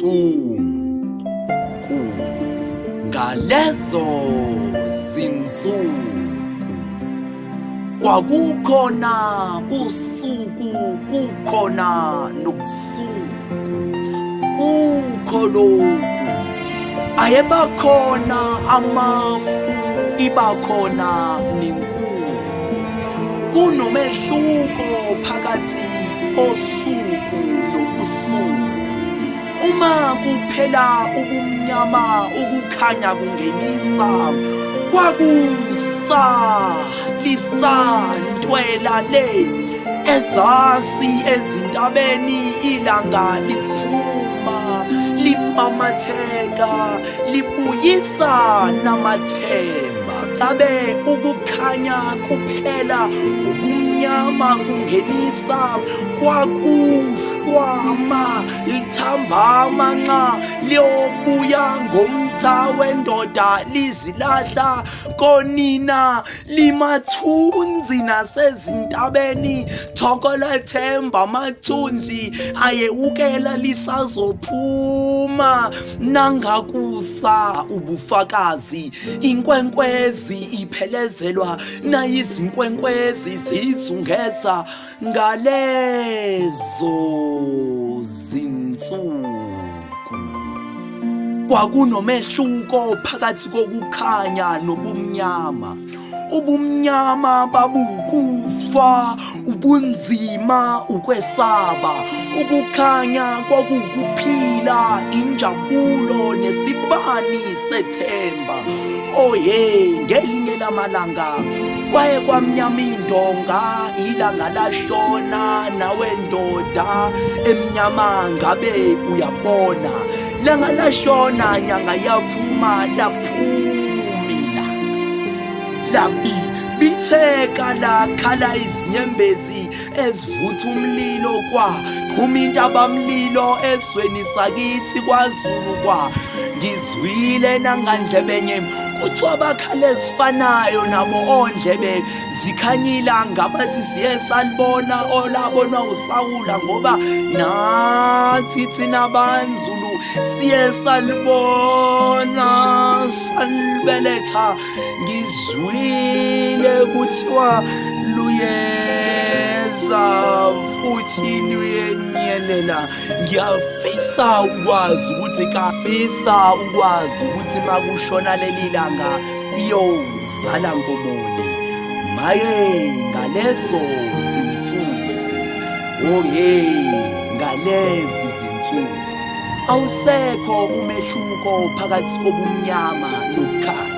zinsuku, ngalezo zinsuku kwakukhona usuku kukhona nobusuku kukho lokhu ayebakhona amafu ibakhona nenkungu kunomehluko phakathi kosuku nobusuku Uma kuphela ubumnyama ukukhanya kungenisa kwakusa lisantwela le ezasi ezintabeni ilanga liphuma limamatheka libuyisa namathemba ngabe ukukhanya kuphela ubumnyama kungenisa kwakuhlwama lithambama nxa liyobuya ngomtha wendoda lizilahla konina limathunzi nasezintabeni thoko lethemba amathunzi ayewukela lisazophuma nangakusa ubufakazi inkwenkwezi iphelezelwa nayizinkwenkwezi zizungeza Ngalezo zinsuku kwakunomehluko phakathi kokukhanya nobumnyama. Ubumnyama babukufa, ubunzima ukwesaba. Ukukhanya kwakukuphila, injabulo nesibani sethemba. Oye, ngelinye lamalanga kwaye kwamnyama indonga ilanga lashona nawe ndoda emnyama ngabe uyabona langa lashona nyanga yaphuma laphumila labi bitheka lakhala izinyembezi ezivutha umlilo kwa qhuma intabamlilo ezweni sakithi kwaZulu kwa ngizwile nangandlebenye kuthiwa bakhala ezifanayo nabo ondlebe zikhanyila ngabathi siye salibona olabonwa usawula ngoba nathi thina banzulu siye salibona salibeletha ngizwile kuthiwa luyeza futhi luyenyelela ngiyafisa ukwazi ukuthi kafisa ukwazi ukuthi makushona leli langa iyozala nkomoni maye ngalezo zinsuku oye ngalezi zinsuku awusekho umehluko phakathi kobumnyama nokukhanya.